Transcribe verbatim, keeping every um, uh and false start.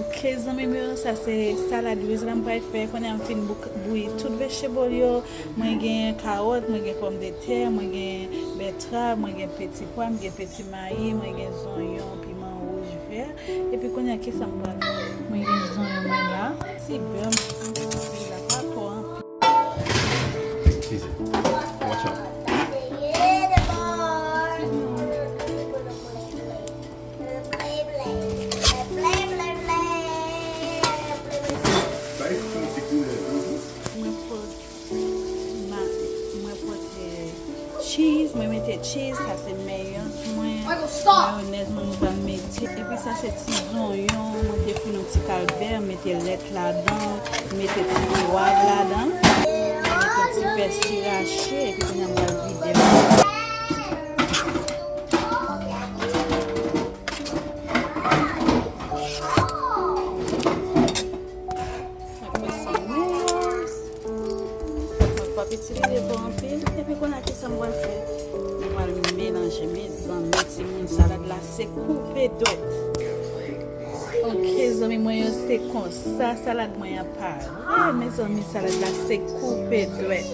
Ok, zanmi m yo, sa se salad riz la m pral fè. Kounye a m fin bouk- bouyi tout vegetable yo. Mwen gen kawòt, mwen gen pòmdetè, mwen gen bètrav, mwen gen peti pwa, mwen gen peti mayi, mwen gen zonyon, piman wouj, vè. Epi kounye a, kisa m pral fè? Mwen gen zonyon mwen la. Ti bè m la pa twò anpil. Easy. Watch out. Mwen pot ma- mwen pote cheese, mwen mete cheese, sa se mayonnaise mwen, mayonnaise mwen, mwen pral mete. Epi sa se ti zonyon, mwen te fouye yon ti kalbè, mete lèt ladan, mete ti pwav ladan, mete yon ti pèsi rache, epi kounye a mwen pral vide l. Mwen pran sannwich. Mwen p ap itilize bò anpil. Epi kounye a, kisa m pral fè? Mwen pral melanje, mezanmi, timoun, salad la se koupe dwèt. Ok, zanmi mwen yo, se konsa salad mwen an pare. Mezanmi, salad la se koupe dwèt.